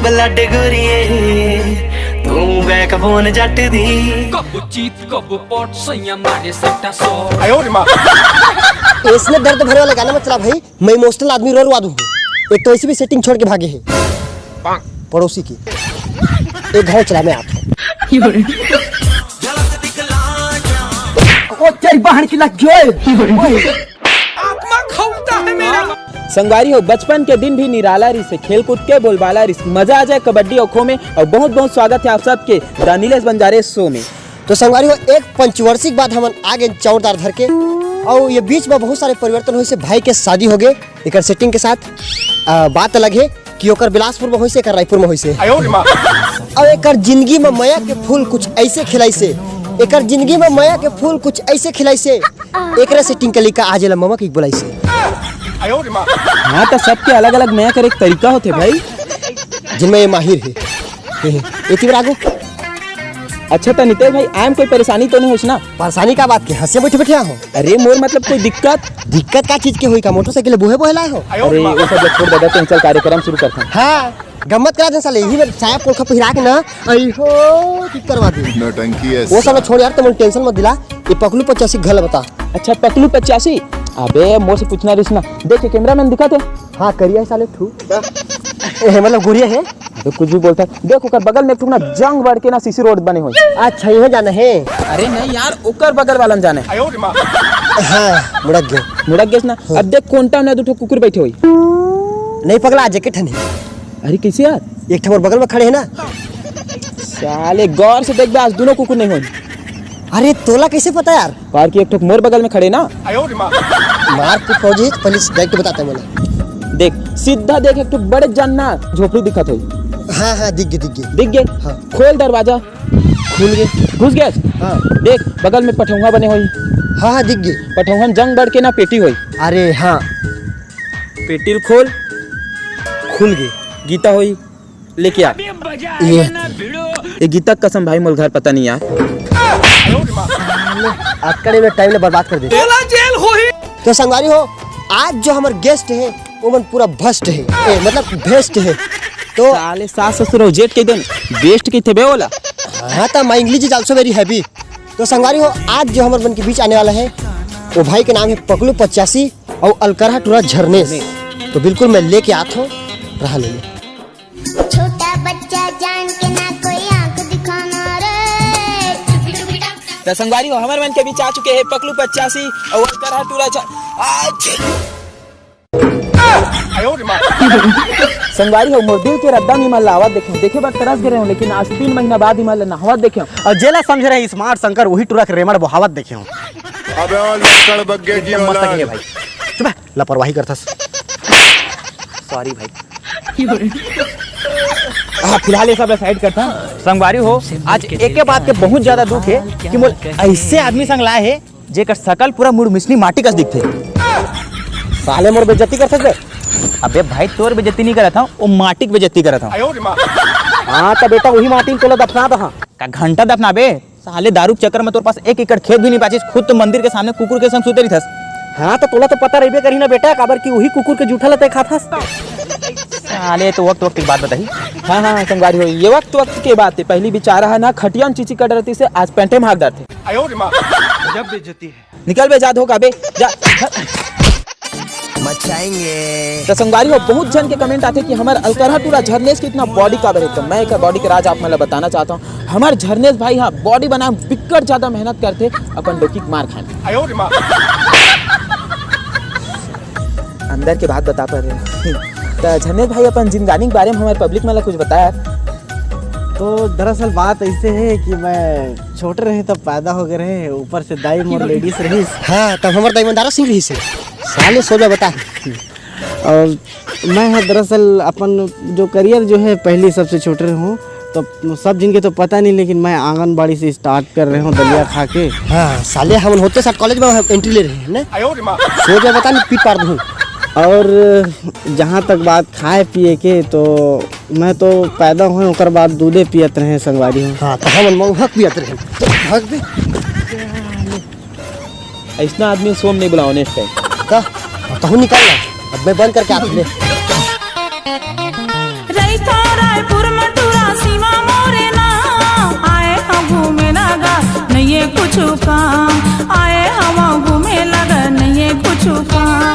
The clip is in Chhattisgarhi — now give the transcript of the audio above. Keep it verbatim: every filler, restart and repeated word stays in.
लड्ड गोरिए, तू बैकबोन जट दी। कब चीत कब पट सैया मारे सट्टा सौ। इसने दर्द भरे वाला गाना मत चला भाई, मैं इमोशनल आदमी, रो रुआ दूंगी। एक तो ऐसी भी सेटिंग छोड़ के भागे है पड़ोसी की। एक घाव चला मैं आप। ओ तेरी बहन की लग गई। आत्मा खौलता है मेरा। संगवारी हो, बचपन के दिन भी निराला रिस हे, खेलकूद के बोलबाला रिस, मजा आ जाए कबड्डी अउ खो में। अउ बहुत बहुत स्वागत है आप सबके द नीलेश बंजारे शो में। तो संगवारी हो, एक पंचवर्षी के बाद हमन आ गए चाउर दार धर के, अउ ये बीच में बहुत सारे परिवर्तन होइस हे। भाई के शादी हो गए, एकर सेटिंग के साथ आ, बात अलग है कि ओकर बिलासपुर में होइस हे, एकर रायपुर में होइस हे। अउ एकर जिंदगी में मया के फूल कुछ ऐसे खिलाइस हे, एकर जिंदगी में मया के फूल कुछ ऐसे खिलाइस हे, एकरे सेटिंग के लइका आज एला ममा के बुलाइस हे। हाँ, तो सबके अलग-अलग मया करे के तरीका होथे भाई। जिनमें ये माहिर हे। एती बर आगू। अच्छा, तो नितेश भाई, आए म कोई परेशानी तो नहीं होइस ना? परेशानी का बात के? हंसे बैठे बैठे आहो। अरे, मोर मतलब कोई दिक्कत? दिक्कत का चीज के होई का? मोटरसाइकिल बोहे बोहे लाए हो? अरे, वो सब ला छोड़ दे, चल कार्यक्रम शुरू करथन। हाँ, गम्मत करा दे साले, यही में साया पोलखा पहिरा के ना, आई हो, ठीक करवा दे। नौटंकी है वो सब ला छोड़ यार, तुम टेंशन मत दिला। ये पकलू पचासी घल बता। अच्छा, पकलू पचासी? अबे, मोर से पूछना रिस ना। देख, ये कैमरामैन दिखा थे। हाँ, करिया है साले, ठू। ए, मतलब गोरिया है। अबे, कुछ भी बोलता है। देख, ओकर बगल में एक ठुक ना जंग बढ़ के ना सीसी रोड बने होई। अच्छा, इहे जाना है। अरे नहीं यार, ओकर बगल वाला में जाना है। हाँ, मुड़क गया। मुड़क गया ना। हाँ। अब देख, कोंटा में ना दू ठो कुकुर बैठे होई। नहीं पगला, आज एक ठन है। अरे कैसे यार? एक ठो मोर बगल में खड़े है ना। साले गौर से देख बे, आज दोनों कुकुर नहीं होई। अरे तोला कैसे पता यार? काबर कि एक ठो मोर बगल में खड़े ना। मार के फौजी, पहले डायरेक्ट बताते हैं बोले। देख, सीधा देख, एक ठो बड़े जान ना झोपड़ी दिखत होई। हाँ, हाँ, दिख गए, दिख गए। दिख गए? हाँ। खोल दरवाजा। खुल गए। घुस गए? हाँ। देख, बगल में पठौहा बने होई। हाँ, हाँ, दिख गए। पठौहा में जंग बढ़ के ना पेटी होई। अरे हाँ। पेटी ल खोल। खुल गए। गीता होई। लेके आ। ये, ये गीता कसम भाई, मोर घर पता नहीं यार। अकड़े में टाइम ले बर्बाद कर दे। तोला जेल होही। तो संगवारी हो, आज जो हमर गेस्ट है, वो मन पूरा भ्रष्ट है, ए, मतलब भेस्ट है। तो साले सास ससुर हो जेठ के दिन बेस्ट कहिथे बे ओला। हाँ, तो my English is also very heavy। तो संगवारी हो, आज जो हमर मन के बीच आने वाला है, वो भाई के नाम है पकलू पचासी और अलकरहा टूरा झरनेश। तो बिल्कुल मैं लेके आत हूँ, रहा ले। छोटा बच्चा जान के ना कोई आंख दिखाना रे। त संगवारी हो, हमर मन के बीच आ चुके हैं पकलू पचासी और अलकरहा टूरा झ-, आ, छ- संगवारी हो, मोर दिल के रद्दा में इमन ला आवत देखे, देखे बर तरस गए हूँ, लेकिन आज तीन महीना बाद इमन ला नहावत देखे हूँ। और जेला समझ रहे स्मार्ट शंकर, वही टूरा के रेमड़ बोहावत देखे हूँ। अबे ओ लक्कड़ बग्गे की एकदम मस्त औलाद। लगे भाई। चुप है, लापरवाही करथस। सॉरी भाई। हाँ, फिलहाल ये सब साइड करता। संगवारी हो, आज एक के बात के बहुत ज्यादा दुख है कि मोर ऐसे आदमी संग लाए है जेकर सकल पूरा मुड़ मिसनी माटी कस दिखथे। साले मोर बेइज्जती करथस बे। अबे भाई, तोर बेइज्जती नहीं करत हूँ, वो माटी के बेइज्जती करत हूँ। हाँ तो बेटा, वही माटी में तोला दफना दहा। का घंटा दफनाबे? साले दारू के चक्कर में तोर पास एक एकड़ खेत भी नहीं बाचिस, खुद तो मंदिर के सामने कुकुर के संग सुते रहिथस। हाँ, तो तोला तो पता रहिबे करही ना बेटा, काबर कि वही कुकुर के जूठा ल तैं खाथस। साले तो वक्त वक्त की बात बताही। हाँ, हाँ, संगवारी हो, ये वक्त वक्त के बात है। पहली बेचारा है ना खटिया में चीची कर डरतिस, आज पैंटे में हाथ डारथे। गजब बेइज्जती है। निकल बे, जा धो का बे, जा। मचाएंगे। तो संगवारी हो, बहुत झन के कमेंट आथे कि हमर अलकरहा टूरा झरनेश के इतना बॉडी काबर है, तो मैं एक बॉडी के राज आप मन ला बताना चाहता हूँ। हमर झरनेश भाई हाँ, बॉडी बनाए में बिक्कट ज्यादा मेहनत करथे, अपन डोकी के मार खाए। अंदर के बात बता पा रहे। तो झरनेश भाई, अपन जिंदगानी के बारे में हमर पब्लिक मन ला कुछ बताया। तो दरअसल बात ऐसे है कि मैं छोटे रहे तब पैदा हो गए रहे, ऊपर से दाई मोर लेडीज रही। हाँ, तब हमर दाई मंदारा सिंह रही से। साले सोजा बता। और मैं है दरअसल अपन जो करियर जो है पहली सबसे छोटे रहे हूँ, तो सब जिनके तो पता नहीं, लेकिन मैं आंगनबाड़ी से स्टार्ट कर रहे हूँ दलिया खा के। हाँ, साले हमन होते साथ कॉलेज में एंट्री ले रहे हैं ना। सोजा बता नहीं पीट पार दूँ। और जहाँ तक बात खाए पिए के, तो मैं तो पैदा होए ओकर बाद दूधे पियत रहे संगवारी हो। हाँ, तो हमन मौहक पियत रहे। तो भाग बे। ऐसना आदमी सोम नहीं बुलाओ नेक्स्ट टाइम। का? हाँ, तहु निकाल ला। अब मैं बंद करके आते ले। रहिथों रायपुर चुका